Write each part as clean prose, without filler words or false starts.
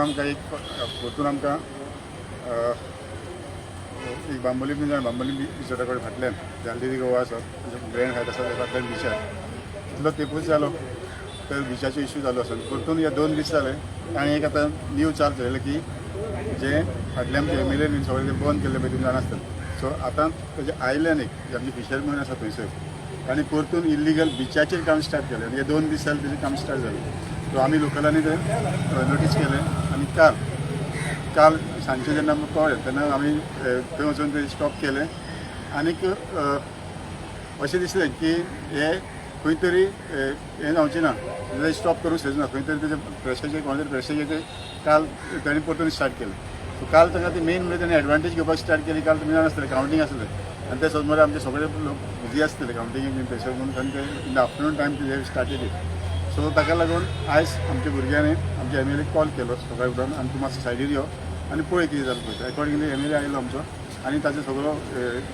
आमकां एक परतून आमकां एक बांबोली जाण, बांबोली रिसॉर्टा कडेन फाटल्यान जाल्ली गोवा आसा, ग्रँड हायट आसा, त्या फाटल्यान बिचार इतलो तेंपूच जालो तर बिचाचो इश्यू चालू आसा. परतून हे 2 दीस जाले आनी एक आतां न्यू चाल चलयलें की जे फाटले आमचे एमएलए सगळे ते बंद केल्ले पळय, तुमी जाणा आसतले. सो आतां तेजे आयल्यान एक जे आमचे फिशरमॅन आसा थंयसर, तांणी परतून इल्लिगल बिचाचेर काम स्टार्ट केलें आनी हे 2 दीस जाले तेजें काम स्टार्ट जालें. सो आमी लोकलांनी तें नोटीस केलें आनी काल काल सांजचे जेन्ना आमकां कळ्ळें तेन्ना आमी थंय वचून ते स्टॉप केलें. आनीक अशें दिसलें की हे खंय तरी हें जावचें ना, स्टॉप करूंक शकना. खंय तरी तेजें प्रेशर, कोण तरी प्रेशर घेते. काल ताणें परतून स्टार्ट केलें. सो काल ताका ती मेन म्हणजे ताणें एडवांटेज घेवपाक स्टार्ट केली. काल तुमी जाणा आसतलें, कावंटींग आसलें आनी ते समज आमचे सगळे लोक बिजी आसतले कावंटिंगेक बीन थंयसर म्हणून ताणें ते इन the afternoon time ते स्टार्टेड it. सो ताका लागून आयज आमच्या भुरग्यांनी आमच्या एमएलए कॉल केलो सकाळी उठून आनी तूं मातसो सायडीर यो आनी पळय कितें जालें पळय. एकॉर्डिंगली एमएलए आयलो आमचो आनी ताचो सगळो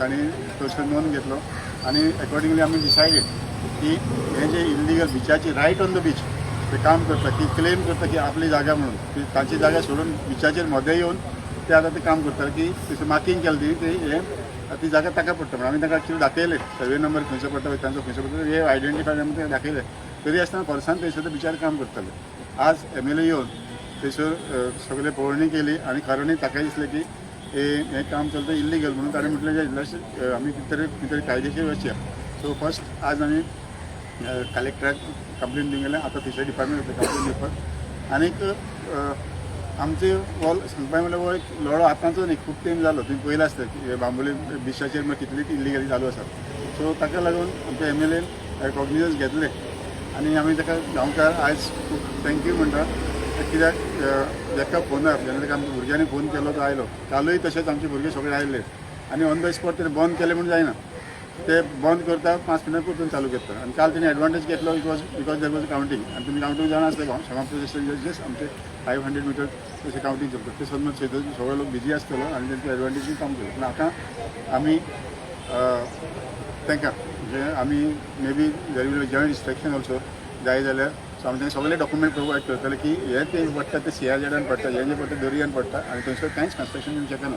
तांणी थंयसर नोंद घेतलो आनी एकॉर्डिंगली आमी डिसायडेड की हे जे इल्लिगल बिचाचे रायट ऑन the beach ते काम करता की क्लेम करता की आपली जागा म्हणून, ती तांची जागा सोडून बिचाचेर मदें येवन ते आतां ते काम करता की थंयसर मार्कींग केलें ती ते हे ती जागा ताका पडटा म्हणून. आमी तांकां एक्चुअली दाखयलें, सर्वे नंबर खंयचो पडटा तांचो, खंयचो पडटा हे आयडेंटिफाय आमी तांकां दाखयलें. तरी आसतना वर्सान थंयसर ते बिचार काम करताले. आज एमएलए येवन थंयसर सगळे पळोवणी केली आनी खऱ्यांनी ताकाय दिसलें की हे हें काम चलता इल्लिगल म्हणून. ताणें म्हटलें जे आमी कितें तरी कितें तरी कायदेशीर वचया. सो फर्स्ट आज आमी कलेक्टराक कंप्लेन दिवंक गेले. आतां फिशरी डिपार्टमेंट वयता कंप्लेन दिवपाक. आनीक आमचे हो सांगपा म्हणल्यार हो एक लढो आतांचो न्ही, खूब तेंप जालो. तुमी पयलें आसतलें की बांबोली बिचाचेर म्हळ्यार कितलीच इल्लिगली चालू आसा. सो ताका लागून आमच्या एमएलएन कॉग्निजन्स घेतलें आनी आमी ताका गांवकार आयज खूब thank you म्हणटा, कित्याक एका फोनार जेन्ना ताका आमच्या भुरग्यांनी फोन केलो, तो आयलो. कालूय तशेंच आमचे भुरगे सगळे आयले आनी ऑन the spot तेणें बंद केलें म्हूण जायना, ते बंद करता, 5 मिनटां परतून चालू करता. आनी काल तेणी एडवांटेज घेतलो, it was because there was counting. आनी तुमी कावंटींग जाणा आसतलें, शेमा जस्ट आमचे 500 मिटर तशें कावंटींग चलता. ते समज सगळे लोक बिजी आसतलो आनी तेंचे एडवांटेजीन काम केलें. पूण आतां आमी तांकां म्हणजे आमी maybe there will joint inspection also जाय जाल्यार. सो आमी तांकां सगळे डॉक्युमेंट प्रोवायड करतले की हे ते पडटा ते सीआरझेडान पडटा, हे जे पडटा दर्यान पडटा आनी थंयसर कांयच कन्स्ट्रक्शन दिवंक शकना.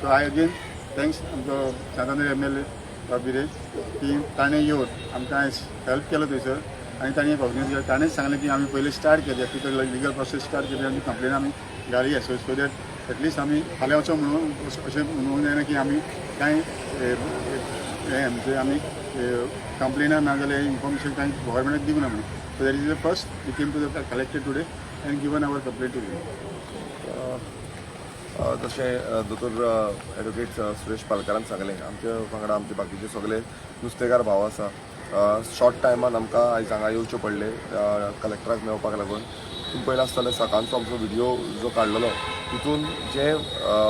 सो I again thanks आमचो सांतांद्रे एमएलए बाबी की ताणें येवन आमकां आयज हेल्प केलो थंयसर आनी ताणें कॉग्निज केलें. ताणेंच सांगलें की आमी पयलीं स्टार्ट केली तितून लिगल प्रोसेस स्टार्ट केली आनी कंप्लेन आमी घाली. So so that at least आमी फाल्यां वचो म्हणून अशें म्हणूंक जायना की आमी कांय हें म्हणजे आमी कंप्लेना ना जाल्यार इन्फॉर्मेशन कांय गव्हर्मेंटाक दिवंक ना म्हणून. So that is the first we came to the collector today and given our complaint to. तशें दोतोर एडवोकेट सुरेश पालकारान सांगलें, आमच्या वांगडा आमचे बाकीचे सगळे नुस्तेकार भाव आसा. शॉर्ट टायमान आमकां आयज हांगा येवचें पडलें कलेक्टराक मेळपाक लागून. तुमी पळयलां आसतलें, सकाळचो आमचो व्हिडियो जो काडलेलो तितून जे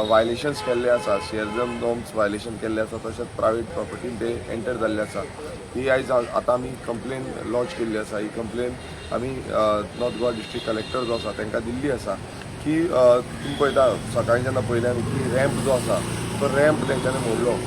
वायलेशन्स केल्ले आसा, सीआरझेड नॉर्म्स वायलेशन केल्ले आसा, तशेंच प्रायवेट प्रॉपर्टीन ते एंटर जाल्ले आसा, ही आयज आतां आमी कंप्लेन लॉन्च केल्ली आसा. ही कंप्लेन आमी नॉर्थ गोवा डिस्ट्रिक्ट कलेक्टर जो आसा तांकां दिल्ली आसा की तुमी पळयता, सकाळीं जेन्ना पळयलें आमी की रॅम्प जो आसा तो रॅम्प तेंच्यांनी मोडलो.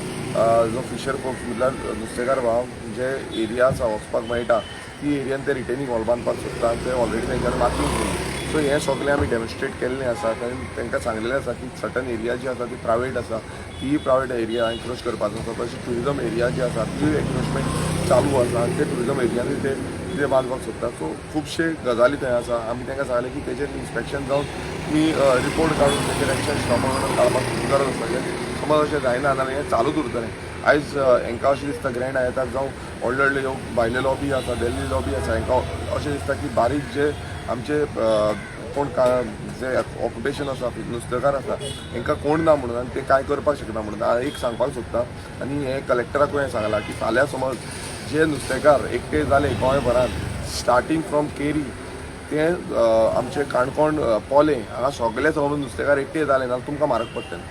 जो फिशर फोक्स म्हटल्यार नुस्तेकार भाव जे एरिया आसा वचपाक मेळटा ती एरियान ते रिटेनिंग वॉल बांदपाक सोदता आनी ते ऑलरेडी तेंच्यांनी मार्कींग केली. सो हें सगळें आमी डेमॉन्स्ट्रेट केल्लें आसा आनी तांकां सांगलेलें आसा की सर्टन एरिया जी आसा ती प्रायवेट आसा, ती प्रायवेट एरिया एन्क्रोच करपाचो आसा. तशी ट्युरिजम एरिया जी आसा ती एन्क्रोचमेंट चालू आसा आनी ते ट्युरिजम एरियानी ते कितें बांदपाक सोदता. सो खुबशे गजाली थंय आसा. आमी तांकां सांगलें की तेजेर इन्स्पेक्शन जावन तुमी रिपोर्ट काडून तेजेर एक्शन स्टॉप काडपाक गरज आसा. कित्याक समज अशें जायना जाल्यार हें चालूच उरतलें. आयज हांकां अशें दिसता, ग्रँड हायाताक जावं व्हडले व्हडले ह्यो भायले लॉबी आसा, दिल्ली लॉबी आसा, हांकां अशें दिसता की बारीक जे आमचे कोण का जे ऑक्युपेशन आसा, नुस्तेकार आसा, हांकां कोण ना म्हणून आनी ते कांय करपाक शकना म्हणून. हांव एक सांगपाक सोदता आनी हें कलेक्टराकूय हांवें सांगलां की फाल्यां समज जे नुस्तेकार एकटे जाले गोंयभरान, स्टार्टींग फ्रॉम केरी ते आमचे काणकोण, पोले हांगा सगळे समज नुस्तेकार एकटे जाले जाल्यार तुमकां म्हारग पडटलें,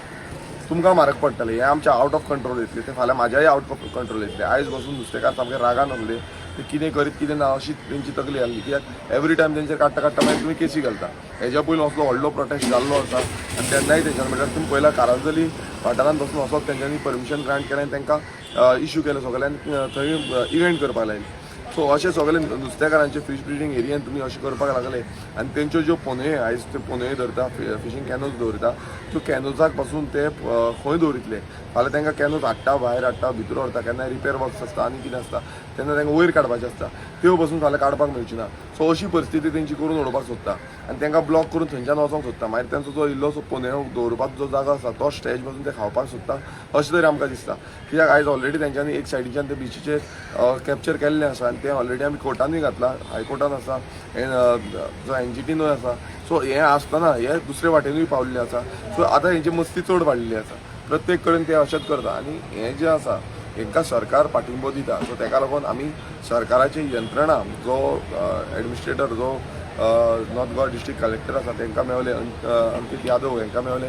तुमकां म्हारग पडटलें. हें आमचें आवट ऑफ कंट्रोल येतलें, तें फाल्यां म्हाज्याय आवट ऑफ कंट्रोल येतलें. आयज बसून नुस्तेकार सामके रागान आसले, ते कितें करीत कितें ना अशी तेंची तकली आसली, कित्याक एवरी टायम तेंचेर काडटा काडटा मागीर तुमी केसी घालता. हेज्या पयलीं असलो व्हडलो प्रोटेस्ट जाल्लो आसा आनी तेन्नाय तेंच्यान म्हणल्यार तुमी पयला कारांजली वाठारांत बसून असोच तेंच्यांनी परमिशन ग्रांट केलें आनी तांकां इश्यू केलें सगळ्यांक, थंय इव्हेंट करपाक लायलें. सो अशे सगळे नुस्तेकारांचे फिश ब्रिडींग एरियान तुमी अशें करपाक लागले आनी तेंच्यो ज्यो पोनयो, आयज त्यो पोनयो धरता, फिशींग कॅनोज दवरता, त्यो कॅनोजाक पासून ते खंय दवरितले? फाल्यां तांकां कॅनोज हाडटा, भायर हाडटा, भितर व्हरता, केन्नाय रिपेर वर्क्स आसता आनी कितें आसता तेन्ना तांकां वयर काडपाचें आसता, त्यो पसून फाल्यां काडपाक मेळची ना. सो अशी परिस्थिती तेंची करून उडोवपाक सोदता आनी तांकां ब्लॉक करून थंयच्यान वचोंक सोदता. मागीर तेंचो जो इल्लोसो पोनयो दवरपाक जो जागो आसा तो स्ट्रेच पासून ते खावपाक सोदता अशें तरी आमकां दिसता. कित्याक आयज ऑलरेडी तेंच्यांनी एक सायडीच्यान ते बिचीचेर कॅप्चर केल्लें आसा आनी तें ऑलरेडी आमी कोर्टानूय घातलां, हायकोर्टान आसा, जो एनजीटीनूय आसा. सो हें आसतना हे दुसरे वाटेनूय पावल्ले आसा. सो आतां हेंची मस्ती चड वाडलेली आसा, प्रत्येक कडेन ते अशेंच करता आनी हें जें आसा हेंकां सरकार पाठिंबो दिता. सो तेका लागून आमी सरकाराची यंत्रणा जो एडमिनिस्ट्रेटर जो नॉर्थ गोवा डिस्ट्रिक्ट कलेक्टर आसा तेंकां मेवले, अंकीत यादव हेंकां मेवले,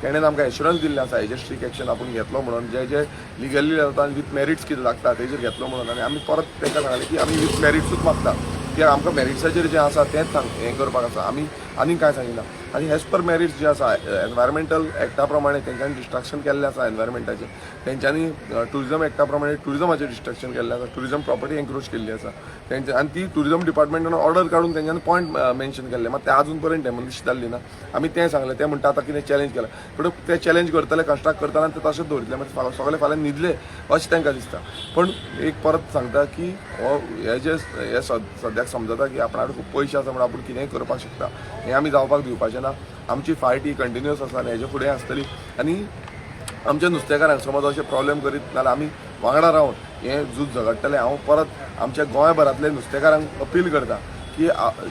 तेणेन आमकां एश्युरन्स दिल्लें आसा हेजेर स्ट्रीक एक्शन आपूण घेतलो म्हणून, जे जे लिगली जाता आनी विथ मॅरिट्स कितें लागता तेजेर घेतलो म्हणून. आनी आमी परत तेंकां सांगलें की आमी विथ मॅरिट्सूच मागता, कित्याक आमकां मॅरिट्साचेर जें आसा तेंच सांग हें करपाक आसा, आमी आनीक कांय सांगिना. आनी एज पर मॅरिट्स जे आसा एनवायरमेंटल एक्टा प्रमाणे तेंच्यांनी डिस्ट्रक्शन केल्लें आसा एनवायरमेंटाचें, तेंच्यांनी टुरिजम एक्टा प्रमाणे टुरिजमाचें डिस्ट्रक्शन केल्लें आसा, टुरिजम प्रॉपर्टी एन्क्रोच केल्ली आसा तेंच्या आनी ती टुरिजम डिपार्टमेंटान ऑर्डर काडून तेंच्यांनी पॉयंट मेन्शन केल्ले, मात ते आजून पर्यंत डेमोलिश जाल्ली ना. आमी तें सांगलें, ते म्हणटा आतां कितें चॅलेंज केलां, पूण ते चॅलेंज करतले, कंस्ट्रक्ट करतले आनी ते तशेंच दवरितले, मागीर सगळे फाल्यां न्हिदले अशें तांकां दिसता. पण एक परत सांगता की हो हे जे हे सद्याक समजता की आपणा कडेन खूब पयशे आसा म्हणून आपूण कितेंय करपाक शकता, हें आमी जावपाक दिवपाचें ना. आमची फायट ही कंटिन्युअस आसा आनी हेजे फुडें आसतली. आनी आमच्या नुस्तेकारांक समज अशें प्रॉब्लेम करीत नाल्यार आमी वांगडा रावन हें झूज झगडटले. हांव परत आमच्या गोंयभरांतले नुस्तेकारांक अपील करता की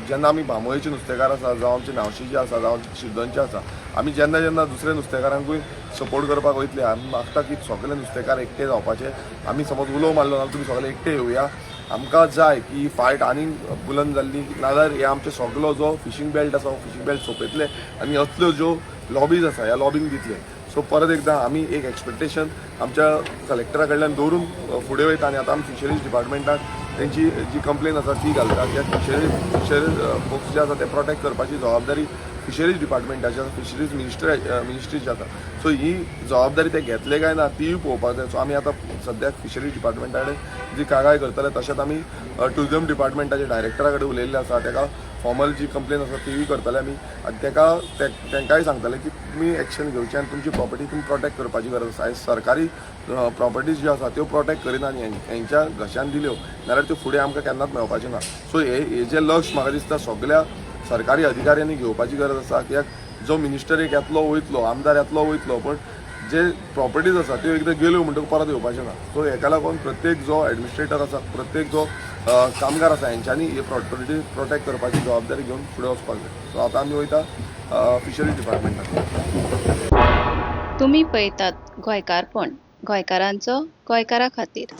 जेन्ना आमी बांबोळेचे नुस्तेकार आसा, जावं आमचे नावशीचे आसा, जावं आमचे शिरदोनचे आसा, आमी जेन्ना जेन्ना दुसरे नुस्तेकारांकूय सपोर्ट करपाक वयतले, आमी मागता की सगळे नुस्तेकार एकटे जावपाचे. आमी समज उलोव मारलो जाल्यार तुमी सगळे एकटे येवया. आमकां जाय की ही फायट आनीक बुलंद जाल्ली, नाजाल्यार हे आमचे सगलो जो फिशींग बेल्ट आसा हो फिशींग बेल्ट सोंपयतले आनी असल्यो ज्यो लॉबीज आसा ह्या लॉबींक दितले. सो परत एकदां आमी एक एक्सपेक्टेशन आमच्या कलेक्टरा कडल्यान दवरून फुडें वयता आनी आतां आमी फिशरीज डिपार्टमेंटाक तेंची जी कंप्लेन आसा ती घालता, कित्याक फिशरीज फोक्स जे आसा ते प्रोटेक्ट करपाची जबाबदारी फिशरीज डिपार्टमेंटाची आसा, फिशरीज मिनिस्ट्रीची आसा. सो ही जबाबदारी ते घेतले काय ना तीय पळोवपाक जाय. सो आमी आतां सद्याक फिशरीज डिपार्टमेंटा कडेन जी कागाळ करतले, तशेंच आमी टुरिजम डिपार्टमेंटाच्या डायरेक्टरा कडेन उलयल्ले आसा, तेका फॉर्मल जी कंप्लेन आसा तीय करतले आमी आनी तेका तेंकांय सांगतले की तुमी एक्शन घेवची आनी तुमची प्रॉपर्टी तुमी प्रोटेक्ट करपाची गरज आसा. आयज सरकारी प्रॉपर्टीज ज्यो आसा त्यो प्रोटेक्ट करिना आनी हेंच्या घशान दिल्यो नाल्यार त्यो फुडें आमकां केन्नाच मेळपाच्यो ना. सो हे हेजें लक्ष म्हाका दिसता सगल्या सरकारी अधिकाऱ्यांनी घेवपाची गरज आसा, कित्याक जो मिनिस्टर एक येतलो वयतलो, आमदार येतलो वयतलो, पण जे प्रॉपर्टीज आसा त्यो एकदां गेल्यो म्हणटकूच परत येवपाच्यो ना. सो हेका लागून प्रत्येक जो एडमिनिस्ट्रेटर आसा, प्रत्येक जो कामगार आसा, हेंच्यांनी ही प्रॉपर्टी प्रोटेक्ट करपाची जबाबदारी घेवन फुडें वचपाक जाय. सो आतां आमी वयता फिशरीज डिपार्टमेंटान. तुमी पळयतात गोंयकारपण, गोंयकारांचो गोंयकारा खातीर.